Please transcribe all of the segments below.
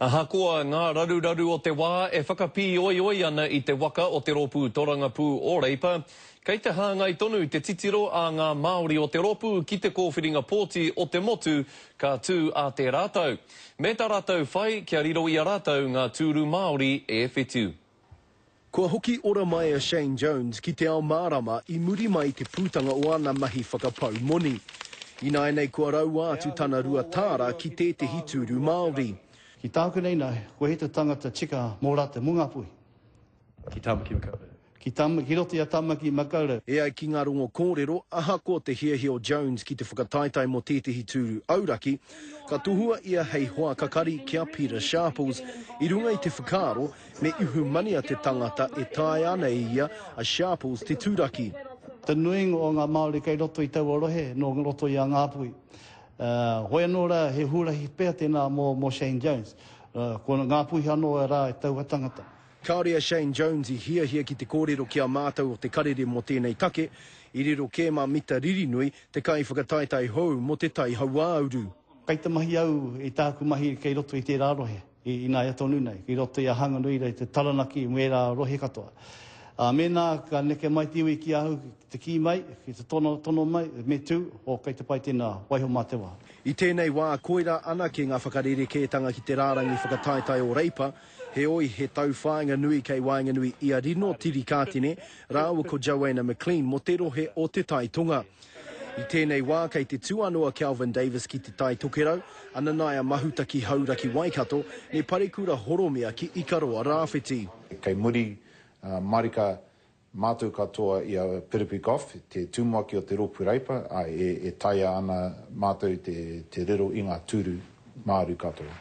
Ahakoa ngā raruraru o te wā e whakapīoioi ana i te waka o te Rōpū Torangapū o Reipa, kei te hāngai tonu te titiro a ngā Māori o te rōpū ki te kōwhiringa pōti o te motu ka tū ā tērā tau, me tā rātou whai kia riro i a rātou ngā tūru Māori e whitu. Kua hoki ora mai a Shane Jones ki te ao mārama i muri mai i te putanga o ana mahi whakapau moni. Ināianei kua raua atu tana ruatāra ki tētehi tūru Māori. Ki tāku nei nā, koe he te tangata tika mō rātou, mō Ngāpuhi. Ki Tāmaki Makaurau. Ki Tāmaki, ki roto i a Tāmaki Makaurau. E ai ki ngā rongo kōrero, ahakoa te hiahia o Jones ki te whakataetae mō tētehi tūru auraki, ka tohua ia hei hoa kakari ki a Pita Sharples i runga i te whakaaro Me ihumanea te tangata e taea ana e ia a Sharples te turaki. Te nuinga o ngā Māori kei roto i taua rohe nō roto i a Ngāpuhi. Hoi anō rā, he huarahi pea tēnā mō Shane Jones. Ko Ngāpuhi anō rā e taua tangata. Kāore a Shane Jones i hiahia ki te kōrero ki a mātou o Te Karere mō tēnei take, i riro kē mā Mita Ririnui, te kaiwhakataetae hou mō Te Tai Hauāuru. Kei te mahi au i tāku mahi kei roto i tērā rohe. I ināia tonu nei, ki roto i a Hanganui i te Taranaki me ērā rohe katoa. Ā, mēnā ka neke mai te iwi ki ahau ki te kī mai, ki te tono, tono mai, me tū, oh, kei te pai tēnā, waiho mā te wā. I tēnei wā, koirā anake ngā whakarerekētanga ki te rārangi whakataetae o Reipa, heoi he tauwhāinga nui kei waenganui i a Rino Tirikātene rāua ko Joanna McLean mō te rohe o Te Tai Tonga. I tēnei wā kei te tū anō a Kelvin Davis ki Te Tai Tokerau, a Nanaia Mahuta ki Hauraki Waikato, me Parekura Horomia ki Ikaroa Rāwhiti. Kei muri marika mātou katoa i a Piripi Goff, te tumuaki o te Rōpū Reipa, āe, e taea ana mātou te riro i ngā tūru Māori katoa.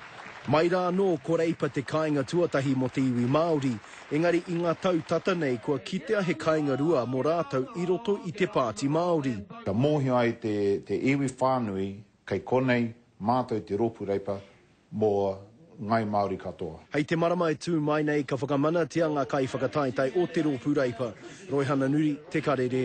Mai rā anō ko Reipa te kāinga tuatahi mō te iwi Māori, engari i ngā tau tata nei kua kitea he kāinga rua mō rātou i roto i te Pāti Māori. Kia mōhio ai te iwi whānui kei konei mātou te Rōpū Reipa mō Ngāi Māori katoa. Hei te marama e tū mai nei ka whakamanatia ngā kaiwhakataetae o te Rōpū Reipa. Roihana Nuri, Te Karere.